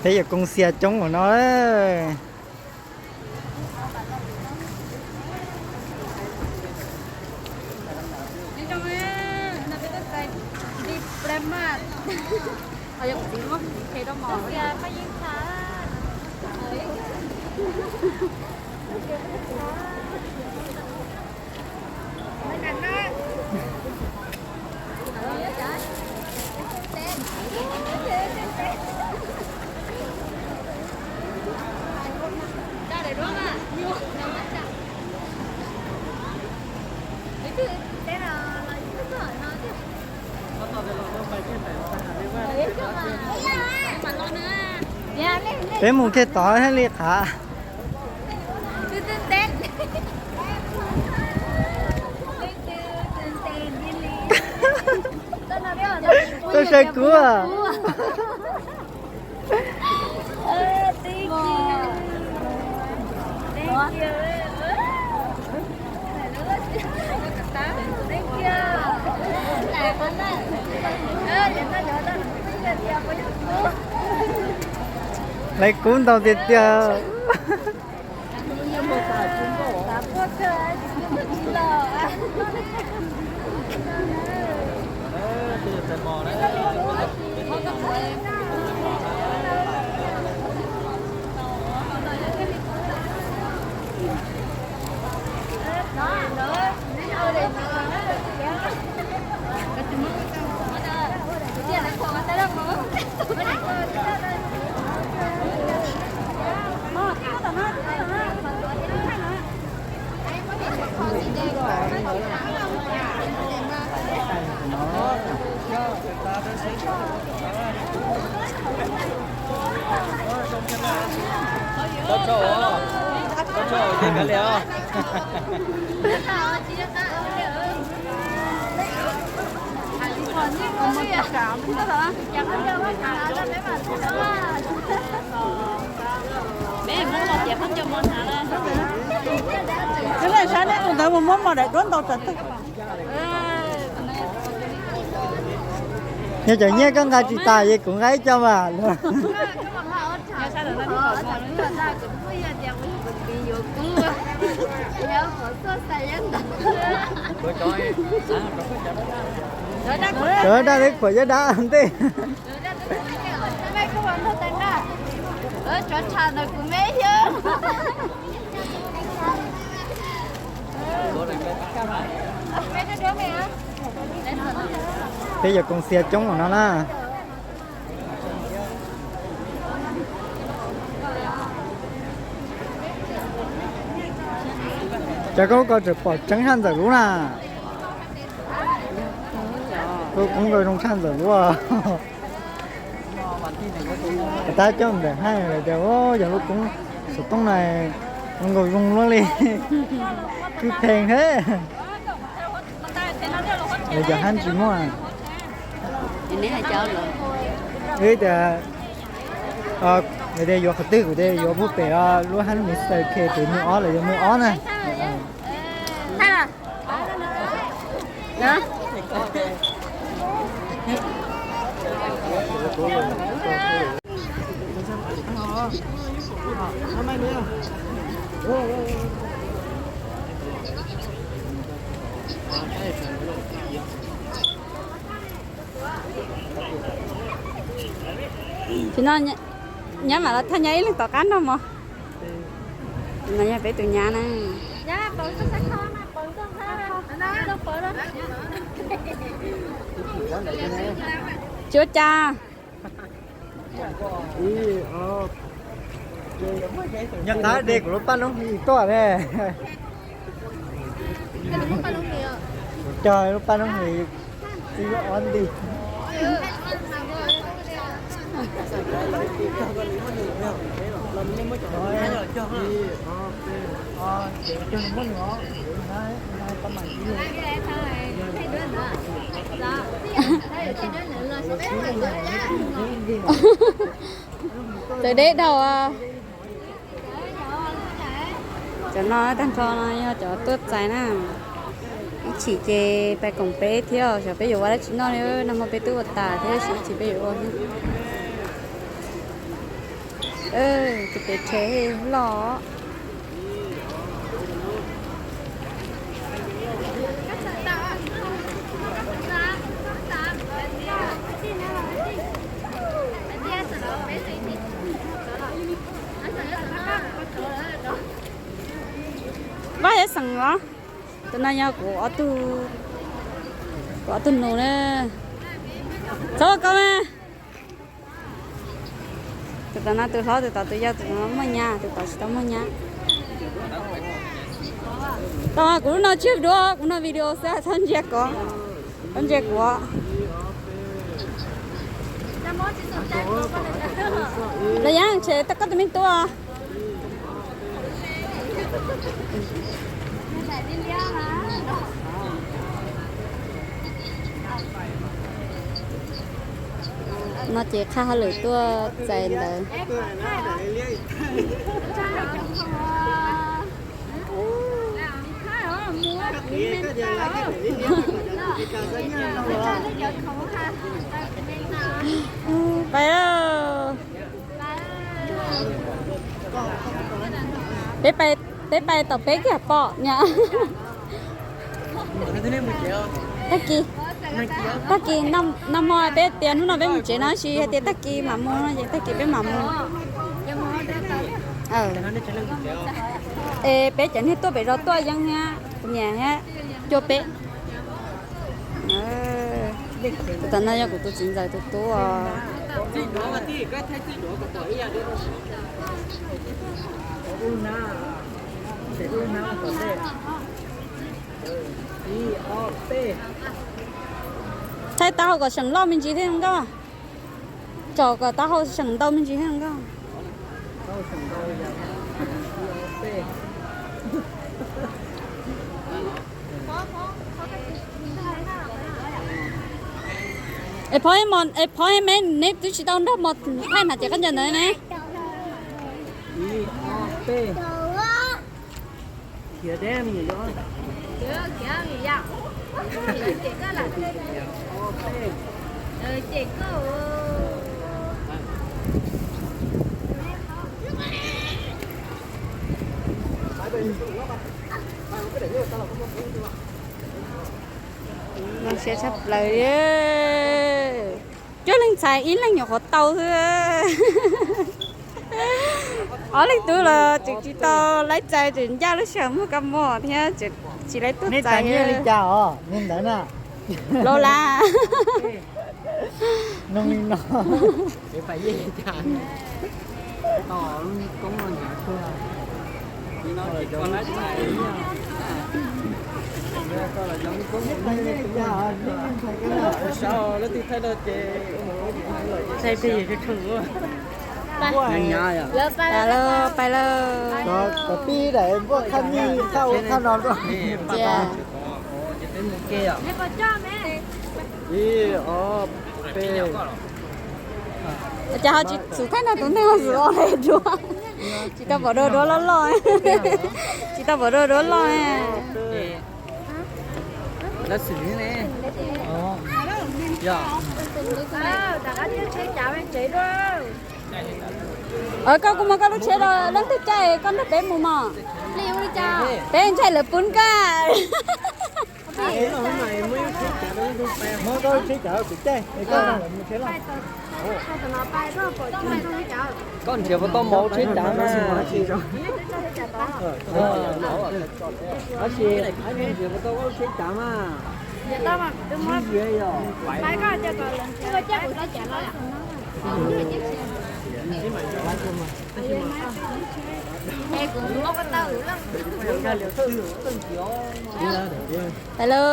Peb yuav koom xias coob ua no. Peb mus kiag tod thiaj li qab. Tau sai kuv. Lawv kub ntau tiag tiag. Neb tus ntawd mus muab mos daim duab ntau tsam twg. Yog cov nyiaj koj nqa tsis tas ces kuv nqa ib co mas. Cov daj teb khuam cov dab ntej. Peb yuav koom xias coob ua no na. Cov koj ko tseem pom tseeb saj ntxawm lub na. Lub koob nkaus zoo saj ntxawm lub. Tab coj ntawm hais tias yog lub koob xov tooj na, zoo nkaus zoo luaj li. Kwj pheej thiab. Cov hab tsis muaj. Wb tias, tias yuav qhov twg, kuv tias yuav pug pem lub hab Mister K pem nws ob lawm, yuav nws ob na. Tsis no, nyab mam los thaj nyab ib leeg tom qab nrog mog. No yog peb tus nyab na. Tsis ua cas. Nyab qab de kuv lub paj noob hlis tuaj ne. Kuv cog lub paj noob hlis txij ob nti. Txawv deb dhau. Cov no tag nrho no yog cov tuaj txais na. Ib chim ces pais koom peb thiab, xyov peb yuav ua dab tsi noj li, nag hmo peb twb ua tas thiab, ib chim peb yuav ua thiab. Tus pem rhe loj. Vaj yab xeem los. Tus no yog kuv ob tug, kuv ob tug nus na. Txhob ua koj mas. Tus tom no tus hlob, tus tom tus yau, tus tom no muaj nyab, tus tom tsis tau muaj nyab. Tau, kuv lub no tsis yog duab, kuv no video xwb, txhob ntsia kuv, txhob ntsia kuv. Los yog ntshe koj tus me tub. No ces qhab hauj lwm tuaj txais ntawd. Pais lauj. Peb pais, peb pais tom peb kiag pom niam. Tag kis, tag kis noj hmo peb tias hnub no peb mus tsev no, tab sis hais tias tag kis mam mus no ces tag kis peb mam mus. Es peb cov niag tuaj pem zos tuaj yeeb thiab, kuv niam thiab, cuaj peb. Tus tom no yog kuv tus txiv ntxawm tus tub os. Thaij taub hau kom seem loj me ntsis thiab nkauj. Tsom kom taub hau seem ntau me ntsis thiab nkauj. Es phov, es phov me, neb twb tsis tau nrog mos thaij mas ces koj ncaws ntawd ne. Zoo siab tshaj plaws li. Cuaj leeg ntxhais ib leeg nyuam qhuav tau xwb. Ob leeg tub los tseem tsis tau laib txais, tseem ncaj lub sij hawm muag kab mos thiab tsis laib tuaj txais li cas os, ntawd na. Laus las. Noo li no. Pais lawm, pais lawm. Kom pib daim npua khaj nij khaj ua khaj no. Ib ob peb. Cas ho tsis xub thaij no, tus neeg ho xub o le duab. Tsis tau pom dua duab loj loj. Tsis tau pom dua duab loj. Koj kuj muab koj lub tsheb rau leej twg caij koj nrog peb mus mog. Peb ntshai lawv pub koj. Koj nrhiav puas tau mov tsheb cav mas. Tab sis nrhiav puas tau koj tsheb cav mas. Hello.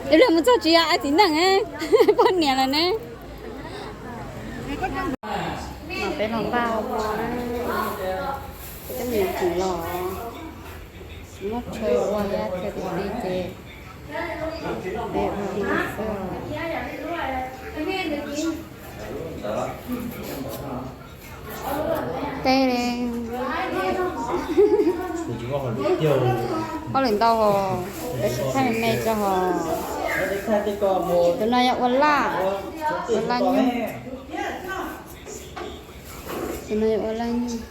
Ib pliag mus txog tsis yog ai txiv neej, poj niam lawm ne. Peb los npaj ua hmo na, peb coj me nyuam kwv los, tsis muaj chaw ua thiab, chaw ti ti ces Tej hauj lwm ntau hos, tab sis thaij me me tso hos. Tus no yog ua laj, ua laj nyuj. Tus no yog ua laj nyuj.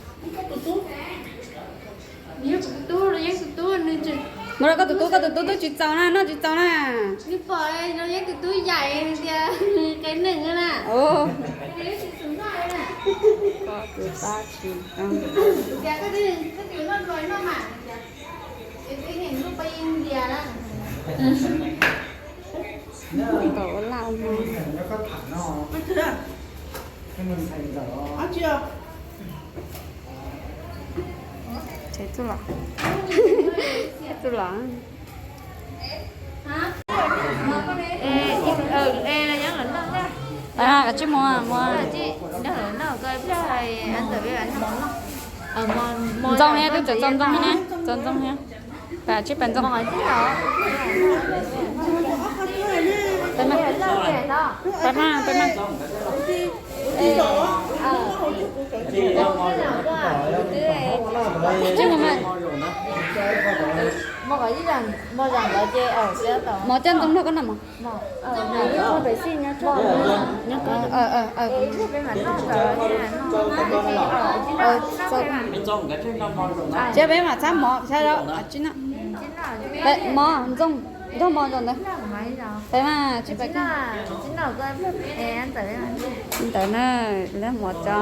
Mus rau koj tus tub, koj tus tub twb tsis txaus na, noj tsis txaus na. Tus tub yaim tias qe neeg na. Koj tus tab tsis tau. Tau ua laj ua hmo. Txuj los, txuj los. Kav tsij mus, mus. Ntxoo thiab, twb txawm txog ntxoo thiab ne, txog ntxoo thiab. Pab tsib pab ntxoo. Pab mas, pab mas. Tsib mus mas. Mov coj ntxoo nrog koj noj mov. Cia peb mam txhab mov, txhab mov ntxoo, nrog mov ntxoo ntawd. Peb mas tsib pab. Ntawd na, lawv mov tso.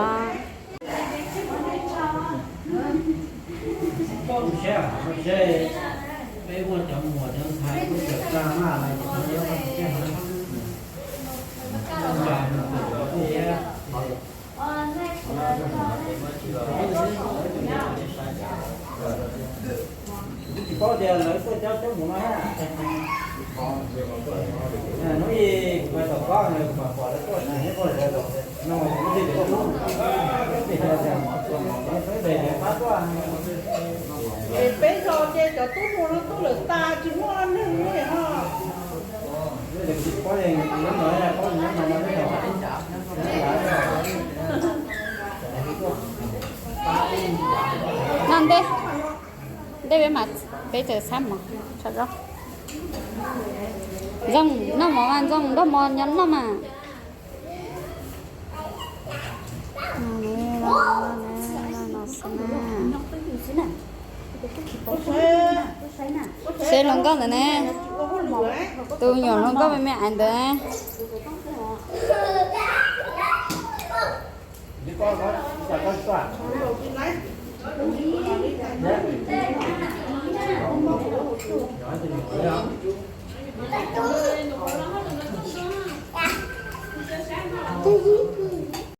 Tsis paub tias lawv tuaj cab cab mus no. Hnub ib kuv pais tom kob, kuv mam pom lawv tuaj tsis nyob pog lawv los no, kuv twb tsis paub. Peb zos ces cov tub mus no tuaj lawm tas, tsis muaj neeg li no. Noj ntej, ntej peb mas peb txawm txhab mov tso. Ntxoo, noj mov mas Ntxoo, nrog mov nyob noj mas. Seb hluas nkauj ntawd ne, tus nyuam hluas nkauj me me ntawd.